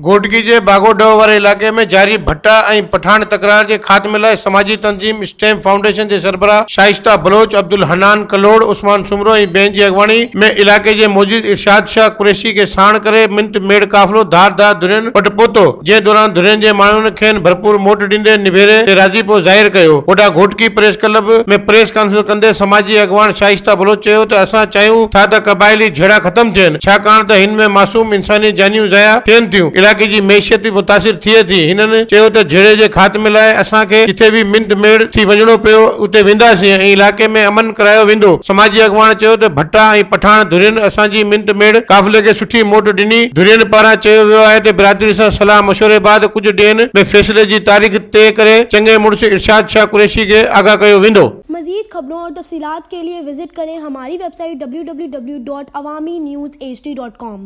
گهوٽڪي جي باگوڊهه واري علائقي ۾ جاري ڀٽا ۽ پٺاڻ تڪرار جي خاتمي لاء سماجي تنظيم اسٽيم فائونڊيشن جي سربراهه شائسته بلوچ، عبدالحنان ڪلهوڙ، عثمان سومرو ۽ ٻين جي اڳواڻي ۾ علائقي جي معزز ارشاد شاهه قريشي کي ساڻ ڪري منت ميڙ قافلو ڌار ڌار ڌرين وٽ پهتو، جنهن دوران ڌرين جي ماڻهن کين ڀرپور موٽ ڏيندي نبيري تي راضيپو ظاهر ڪيو. هوڏانهن Ghotki press club ۾ press conference ڪندي سماجي اڳواڻ شائسته بلوچ چيو ته اسان چاهيون ٿا ته قبائلي جهيڙا ختم ٿين، ڇاڪاڻ ته هن ۾ معصوم انساني جانيون ضايع ٿين ٿيون، علائقي جي معيشت به متاثر ٿئي ٿي. هنن چيو ته جهيڙي جي خاتمي لاء اسان کي جٿي به منت ميڙ ٿي وڃڻو پيو اتي وينداسين ۽ علائقي ۾ امن ڪرايو ويندو. سماجي اڳواڻ چيو ته ڀٽا ۽ پٺاڻ ڌرين اسان جي منت ميڙ قافلي کي سٺي موٽ ڏني، ڌرين پاران چيو ويو آهي ته برادري سان صلاح مشوري بعد ڪجهه ڏينهن ۾ فيصلي جي تاريخ طئي ڪري چڱي مڙس ارشاد شاهه قريشي کي آگاهه ڪيو ويندو. मजीद खबरों और तफसीलात के लिए विजिट करें हमारी वेबसाइट www.awamiNewsHD.com।